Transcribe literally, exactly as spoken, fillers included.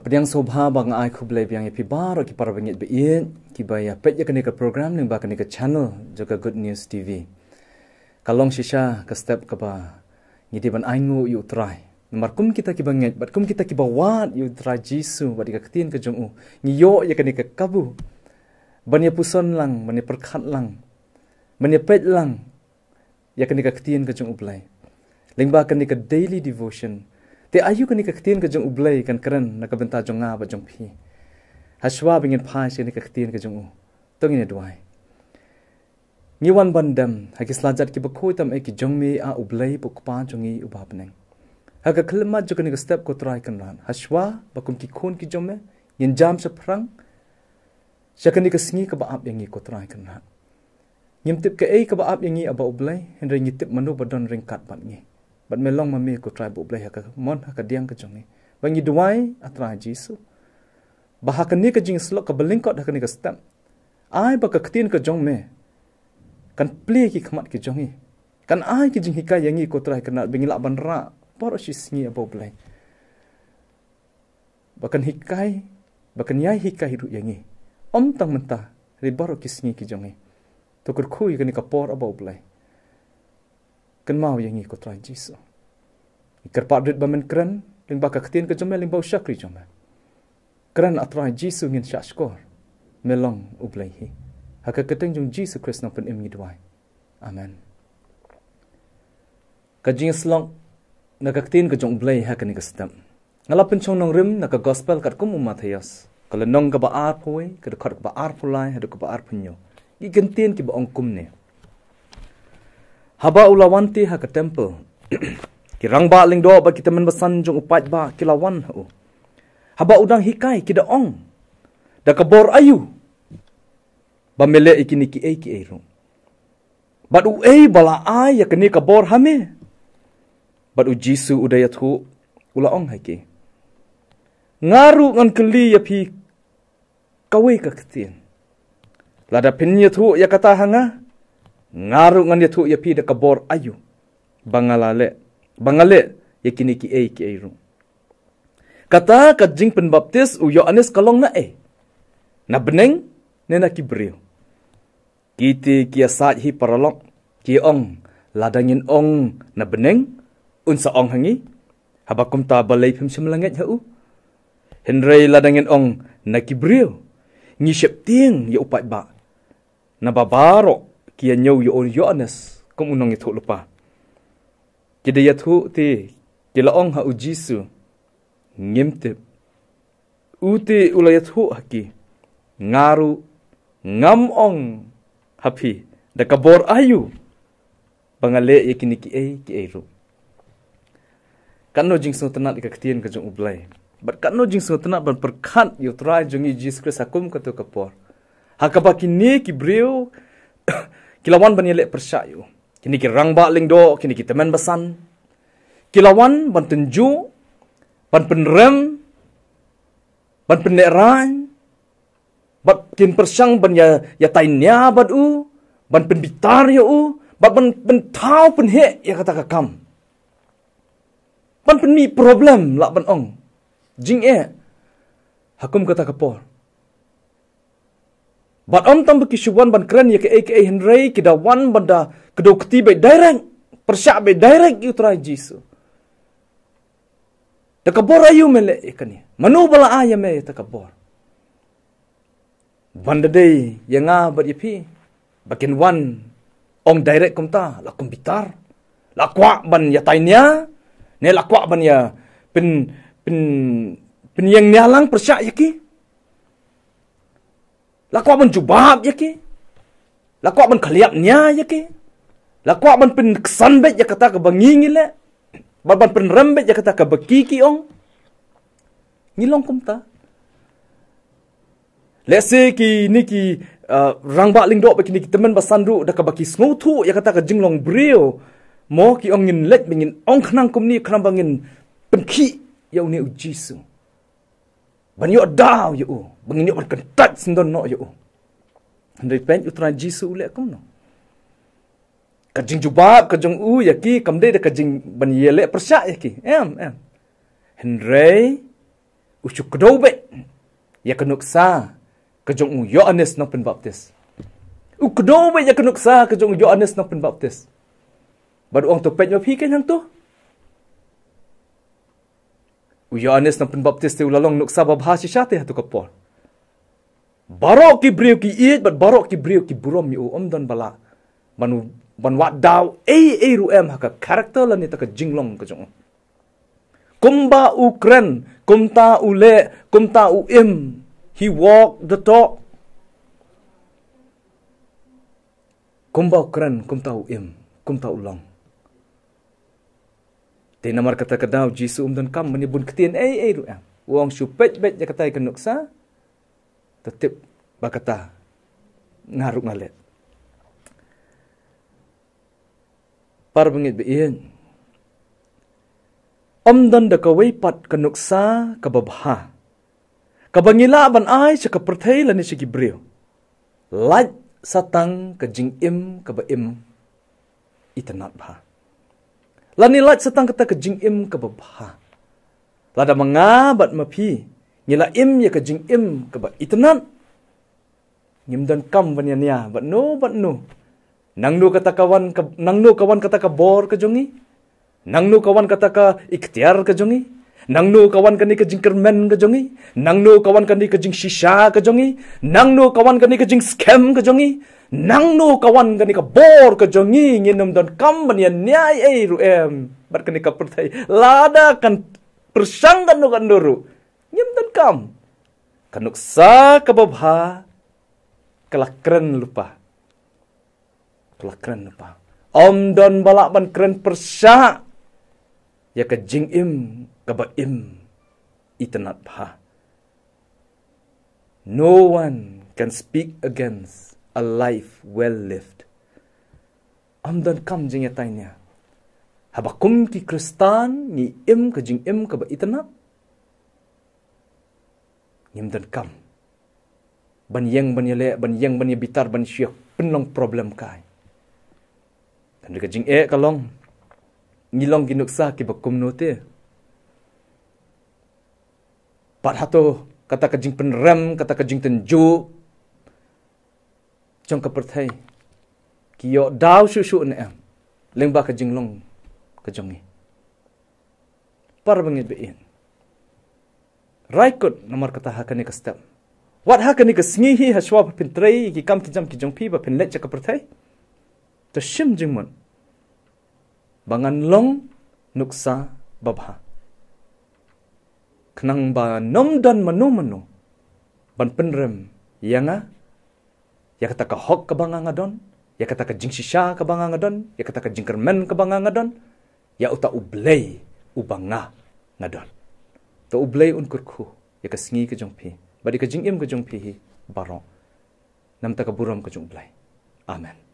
Pdiang sngewbha bad nga ai khublei biang ïa phi baroh ki para bangeit ba ïeit kiba ïa peit ïa kane ka program lyngba kane ka channel jong ka Good News T V. Ka long shisha ka step kaba ngi dei ban ainguh ïa U Trai. Namar kum kita kiba ngeit bad kum kita kiba wad ïa U Trai Jisu bad ïa ka ktien ka jong u, ngi ïoh ïa kane ka kabu ban ïa puson lang, ban ïa pyrkhat lang, ban ïa peit lang ïa kane ka ktien ka jong U Blei lyngba kane ka daily devotion. Te aïu kane ka ktien ka jong U Blei kan kren na ka bynta jong nga bad jong phi? Hashwa ba ngin phai sha kane ka ktien ka jong u, to ngin ïa duwai. Ngi wan ban dem ha ki slajat kiba khuid tam eh ki jong me, A U Blei, U Kpa jong ngi uba ha bneng. Ha ka khyllipmat jong kane ka step, ko Trai Kynrad, hashwa ba kum ki khun ki jong me ngin jam shaphrang sha kane ka sngi kaba ap ïa ngi, ko Trai Kynrad. Ngim tip kaei kaba ap ïa ngi, A Bah U Blei, hynrei ngi tip mano ba don ryngkat bad ngi. Bad me long ma me, ko Trai, A Bah U Blei, ha ka mon ha ka diang ka jong ngi. Ba ngi duwai, A Trai Jisu, ba ha kane ka jingïasyllok kaba lyngkot ha kane ka step, ai ba ka ktien ka jong me kan plie ki khmat ki jong ngi, kan ai ki jinghikai ïa ngi, ko Trai Kynrad, ba ngin lah ban rah baroh shi sngi, A Bah U Blei, ba kan hikai, ba kan ïai hikai ruh ïa ngi, ym tang mynta, hynrei baroh ki sngi ki jong ngi. To kyrkhu ïa kane ka por, A Bah U Blei. Kynmaw ïa ngi, ko Trai Jisu. Ngi kyrpad rit ba men kren lyngba ka ktien ka jong me, lyngba u shakri jong me. Kren, A Trai Jisu, ngin shahshkor. Me long U Blei hi. Ha ka kyrteng jong Jisu Khrist, Nongpynim, ngi duwai. Amen. Ka jingïasyllok na ka ktien ka jong U Blei ha kane ka step, nga la pynshong nongrim na ka Gospel katkum u Mathaios, ka lynnong kaba arphew wei, ka dkhot kaba arphew lai haduh kaba arphew hynñiew. Ki kyntien kiba ong kumne: Haba u la wan te ha ka temple, ki rangbah lyngdoh bad ki tymmen basan jong u paidbah ki la wan ha u. Haba u dang hikai, ki da ong, "Da ka bor aïu ba me leh ïa kine kiei kiei ruh? Bad uei ba la ai ïa kane ka bor ha me?" Bad U Jisu u da ïathuh, u la ong ha ki, "Nga ruh ngan kylli ïa phi kawei ka ktien. Lada phin ïathuh ïa kata ha nga, nga ruh ngan ïathuh ïa phi da ka bor aïu ba nga la leh, ba nga leh ïa kine kiei kiei ruh. Kata ka jingpynbaptis u Ïoannis ka long naei, na bneng ne na ki briew?" Ki te ki ïasaid hi paralok, ki ong, "Lada ngin ong na bneng, un sa ong ha ngi, 'Haba kumta, balei phim shym la ngeit ha u?' Hynrei lada ngin ong na ki briew, ngi sheptieng ïa u paidbah, naba baroh ki ïa ñiew ïa u Ïoannis kum u nongïathuhlypa." Ki da ïathuh te ki la ong ha U Jisu, "Ngim tip." U te u la ïathuh ha ki, "Nga ruh ngam ong ha phi da ka bor aïu ba nga leh ïa kine kiei kiei ruh." Katno jingsngewtynnat ïa ka ktien ka jong U Blei, bad katno jingsngewtynnat ban pyrkhat ïa U Trai jong ngi Jisu Khrist ha kum kato ka por, ha kaba kine ki briew ki la wan ban ïaleh pyrshah ïa u. Kine ki rangbah lyngdoh, kine ki tymmen basan, ki la wan ban tynjuh, ban pynrem, ban pynlehrain, bad kin pyrshang ban ïa, ïatai nia bad u, ban pynbitar ïa u, bad ban, ban pynthiew pynheh ïa kata ka kam, ban pynmih problem, lah ban ong, jingeh ha kum kata ka por. Bad ym tang ba ki shu wan ban kren ïa kaei kaei, hynrei ki da wan ban da kdew kti beit direct, pyrshah beit direct ïa U Trai Jisu. "Da ka bor aïu me leh ïa kane? Mano ba la ai ïa me ïa kata ka bor?" Ban da dei ïa nga bad ïa phi ba kin wan ong direct kumta, la kum bitar, la kwah ban ïatai nia, ne la kwah ban ïa pyn, pyn, pynïeng nia lang pyrshah ïa ki. La kwah ban jubab ïa ki, la kwah ban khlieh nia ïa ki, la kwah ban pynksan beit ïa kata kaba ngi ngi leh, bad ban pynrem beit ïa kata kaba ki ki ong. Ngi long kumta. Lehse kine ki, uh, rangbah lyngdoh bad kine ki tymmen basan ruh, da kaba ki sngewthuh ïa kata ka jinglong briew, mo, ki ong, "Ngin leit ba ngin ong khnang kumne, khnang ba ngin pynkhih ïa une U Jisu, ban ïoh daw ïa u, ba ngin ïoh ban kyntait syndon noh ïa u." Hynrei peit U Trai Jisu u leh kumno. Ka jingjubab ka jong u ïa ki kam dei da ka jing ban ïaleh pyrshah ïa ki, em, em. Hynrei U shu kdew beit ïa ka nuksa ka jong u Ïoannis Nongpynbaptis. U kdew beit ïa ka nuksa ka jong u Ïoannis Nongpynbaptis. Bad u ong, to peit ma phi, kein hangto. U Ïoannis Nongpynbaptis te u la long nuksa babha shisha te ha kato ka por. Baroh ki briew ki ïeit bad baroh ki briew ki burom ïa u, ym don ba lah ban, ban wad daw ei ei ruh em ha ka character lane kata ka jinglong ka jong u. Kumba u kren, kumta u leh, kumta u im. He walk the talk. Kumba u kren, kumta u im, kumta u long. Te namar kata ka daw u Jisu um donkam ban ïa bun ktien ei ei ruh em. U ong, shu peit beit ïa katai ka nuksa, to tip ba kata nga ruh nga leh. Para bangeit ba ïeit, ym don da kawei pat ka nuksa kaba bha kaba ngi lah ban ai sha ka pyrthei lane sha ki briew, lait sa tang ka jingim kaba im itynnad bha. Lane lait sa tang kata ka jingim kaba bha. Lada ma nga bad ma phi ngi la im ïa ka jingim kaba itynnad, ngim donkam ban ïania bad no bad no. Nangno kata ka wan ka, nangno ka wan kata ka bor ka jong ngi? Nangno ka wan kata ka iktiar ka jong ngi? Nangno ka wan kane ka jingkyrmen ka jong ngi? Nangno ka wan kane ka jingshisha ka jong ngi? Nangno ka wan kane ka jingskhem ka jong ngi? Nangno ka wan kane ka bor ka jong ngi? Ngin ym donkam ban ïania ei ei ruh em bad kane ka pyrthei. Lada kan pyrshang katno katno ruh, ngim donkam. Ka nuksa kaba bha ka la kren lypa. Ka la kren lypa. Ym don ba lah ban kren pyrshah ïa ka jingim kaba im itynnad bha. No one can speak against a life well lived. Ym donkam jingïatainia. Haba kum ki Khristan ngi im ka jingim kaba itynnad, ngim donkam ban ïeng ban ïaleh, ban ïeng ban ïabitar, ban shu ïa pynlong problem kai. Hynrei ka jingeh ka long, ngi long ki nuksa kiba kumno te? Pat hato kata ka jingpynrem, kata ka jingtynjuh jong ka pyrthei ki ïoh daw shuh shuh ne em lyngba ka jinglong ka jong ngi? Para bangeit ba ïeit, rai kut namar kata ha kane ka step, wat ha kane ka sngi hi, ha shuwa ba phin trei ïa ki kam ki jam ki jong phi, ba phin leit sha ka pyrthei, to shim jingmut ba ngan long nuksa babha, khnang ba ym don mano mano ban pynrem ïa nga, ïa kata ka hok kaba nga nga don, ïa kata ka jingshisha kaba nga nga don, ïa kata ka jingkyrmen kaba nga nga don, ïa uta U Blei uba nga nga don. To U Blei un kyrkhu ïa ka sngi ka jong phi bad ïa ka jingim ka jong phi hi baroh, namar ka burom ka jong U Blei. Amen.